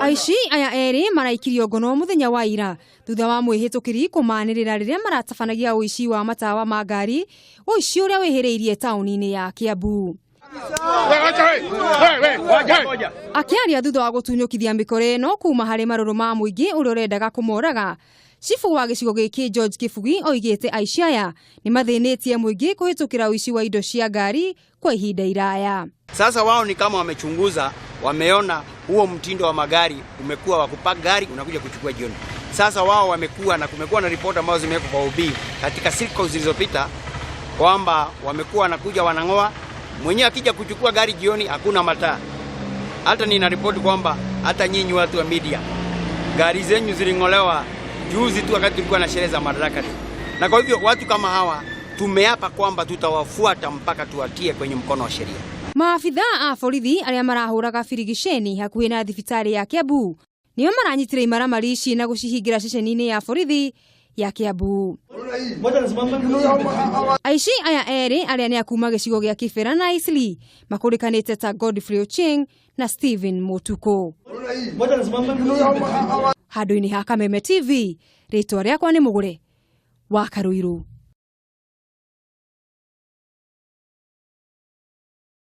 Aici aya erĩ maraikirio ngono mũthenya wa ira thutha wa mwĩhĩtũkĩri kũmanĩrĩra rĩrĩa maratabanagia ũici wa matawa ma ngari, ũici ũrĩa wĩhĩrĩirie taũni-inĩ ya Kiambu. Akĩaria thutha wa gũtunyũkithia mĩkora ĩno kuma harĩ marũrũ ma mũingĩ ũrĩa ũrendaga kũmoraga, cibũ wa gĩcigo gĩkĩ George Kĩbugi oigĩte aici aya nĩ mathĩnĩtie mũingĩ kũhĩtũkĩra ũici wa indo cia ngari kwa ihinda iraya. Sasa wao ni kama wamechunguza, wameona huo mtindo wa magari umekuwa wa kupaka gari unakuja kuchukua jioni. Sasa wao wamekuwa na kumekuwa na ripoti ambazo zimewekwa kwa OB katika siku zilizopita kwamba wamekuwa wanakuja wanang'oa, mwenyewe akija kuchukua gari jioni hakuna mataa. Hata nina ripoti kwamba hata nyinyi watu wa media gari zenyu ziling'olewa juzi tu wakati tulikuwa na sherehe za Madaraka Day. Na kwa hivyo watu kama hawa tumeapa kwamba tutawafuata mpaka tuwatie kwenye mkono wa sheria. Maabitha a borithi arĩa marahũraga birigiceni hakuhĩ na thibitarĩ ya Kiambu nĩo maranyitire imaramari ici na gũcihingĩra ceceni-inĩ ya borithi ya Kiambu. Aici aya erĩ arĩa nĩ a kuma gĩcigo gĩa Kibera na Eastleigh makũrĩkanĩte ta Godfrey Ochieng na Stephen Mutuku. Handũ-inĩ ha Kameme TV, rĩtwa rĩakwa nĩ Mũgũre wa Karũirũ.